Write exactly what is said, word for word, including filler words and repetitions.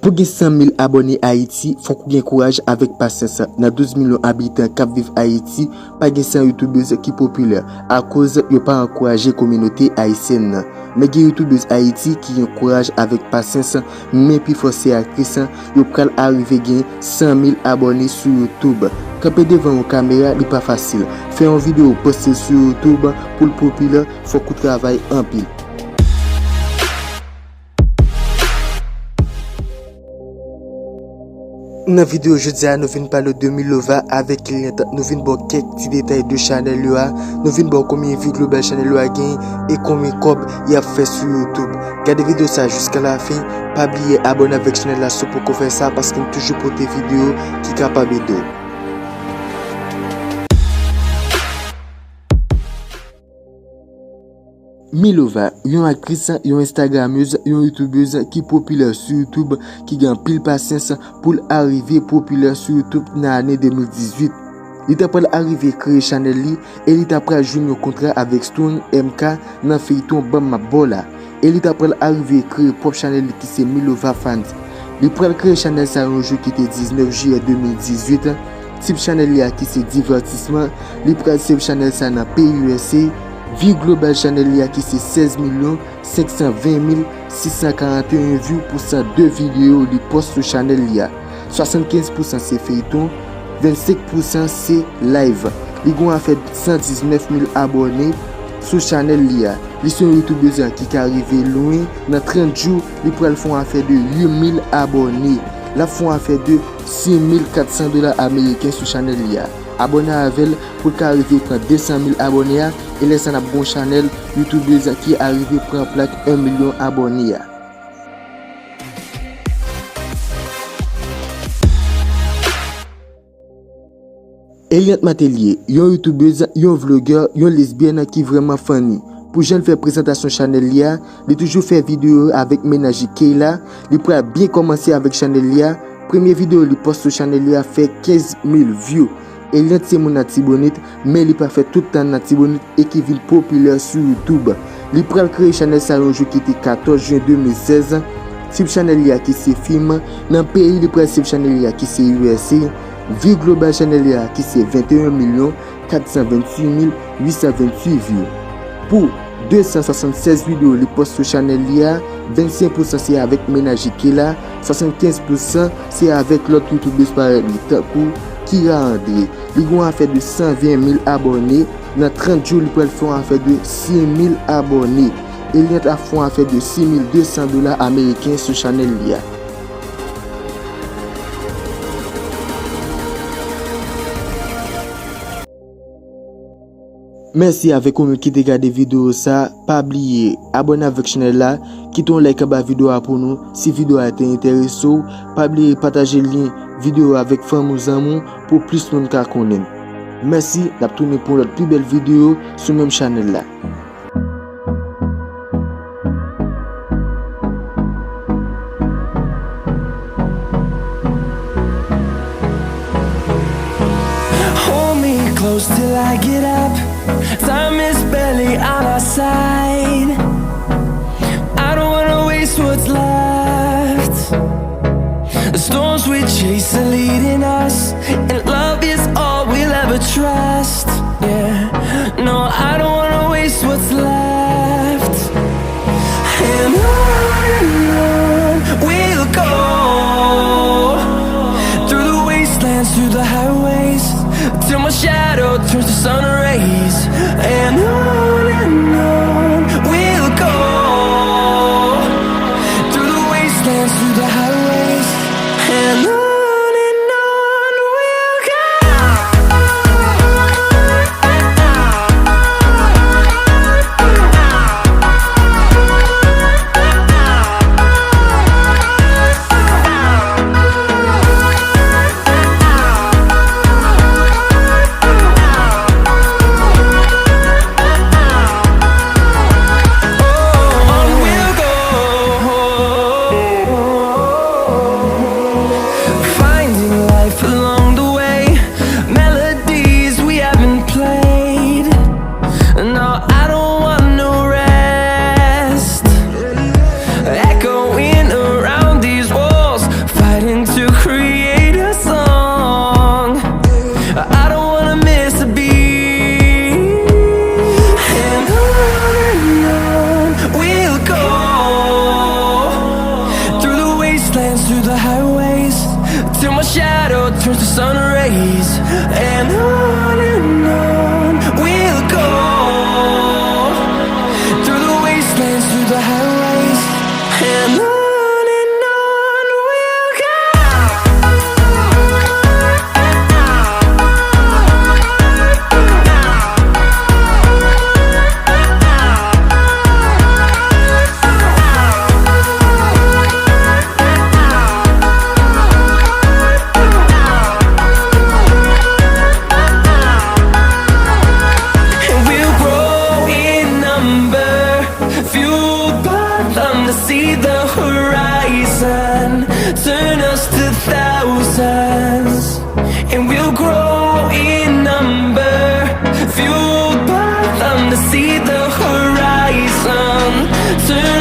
Pou gen san mil abòne Ayiti, fòk ou gen kouraj avèk pasyans. Nan douz milyon abitan k ap viv Ayiti, pa gen san youtubèz ki popilè, akoz yo pa ankouraje kominote ayisyèn nan. Men gen youtubèz Ayiti ki gen kouraj avèk pasyans, men pi fò se aktris, yo pral arive gen san mil abòne sou YouTube. Kanpe devan yon kamera, li pa fasil. Fè yon videyo, poste l sou YouTube pou l popilè, fòk ou travay anpil. Nan videyo jodi a, nou vin pale w de Milova avèk Eliante. Nou vin ba w kèk ti detay de chanèl yo a. Nou vin ba w konbyen vi global chanèl yo a genyen e konbyen kòb y ap fè sou YouTube. Gade videyo sa a jiska lafen. Pa bliye abòne avèk chanèl la si w poko fè sa, paske n toujou pote videyo ki kapab ede w. Milova, yon aktris, yon instagrammeuse, yon youtubèz ki popilè sou YouTube, ki gen anpil pasyans pou l arive popilè sou YouTube nan ane de mil dizuit. Li ta pral arive kreye chanèl li e li ta pral jwenn yon kontra avèk Strong M K nan feyton Ban M ap ba w la. E li ta pral arive kreye pwòp chanèl li ki se Milova Fans. Li pral kreye chanèl sa yon jou ki te diznèf jiyè de mil dizuit. Tip chanèl li a ki se divètisman, li pral sèvi chanèl sa nan peyi U S A. Vi global chanèl li a ki se sèz milyon senk san ven mil sis san karanteyen vi pou san de videyo li poste sou chanèl li a. Swasannkenz pousan se feyton, vennsenk pousan se live. Li gen yon afè san diznèf mil abòne sou chanèl li a. Li se yon youtubèz ki ka rive lwen. Nan trant jou, li pral fè yon afè de uit mil abòne. L ap fè yon afè de sis mil kat san dola ameriken sou chanèl li a. Abòne avè l pou l ka rive pran de san mil abòne a, e lè sa n ap gen yon chanèl youtubèz ki arive pran plak en milyon abòne a. Eliante Matelier, yon youtubèz, yon vlogè, yon lesbyèn ki vrèman funny. Pou jan l fè prezantasyon chanèl li a, li toujou fè videyo avèk mennaj li Kayla. Li pral byen kòmanse avèk chanèl li a. Premye videyo li poste sou chanèl li a fè kenz mil view. Eliante se moun Latibonit, men li pa fè tout tan Latibonit e ki vin popilè sou YouTube. Li pral kreye chanèl sa yon jou ki te katòz jen de mil sèz. Tip chanèl li a ki se fim. Nan peyi li pral sèvi chanèl li a ki se U S A. Vi global chanèl li a ki se venteyen milyon kat san venntuit mil uit san venntuit vi. Pou de san swasanntsèz videyo li poste sou chanèl li a, vennsenk pousan se avèk mennaj li Kayla, swasannkenz pousan se avèk lòt youtubèz parèy li tankou Kira André. Li gen yon afè de san ven mil abòne. Nan trant jou, li pral fè yon afè de sis mil abòne. Eliante ap fè yon afè de sis mil de san dola ameriken sou chanèl li a. Mèsi avèk ou menm ki te gade videyo sa. Pa bliye abòne avèk chanèl la, kite yon like anba videyo a pou nou si videyo a te enterese w. Pa bliye pataje lyen videyo a avèk fanmi w, zanmi w, pou plis moun ka konnen. Mèsi, n ap tounen pou yon lòt pi bèl videyo sou menm chanèl la. Hold me close till I get up. Time is barely on our side. I don't wanna waste what's left. The storms we chase are leading us, and love is all we'll ever trust. Yeah, no, I don't wanna waste what's left. And on and on we'll go, through the wastelands, through the highways, till my shadow turns to sun rays. And on and on we'll go, through the wastelands, through the highways, and on and on we'll go. See the horizon, turn us to thousands, and we'll grow in number, fueled by them to see the horizon, turn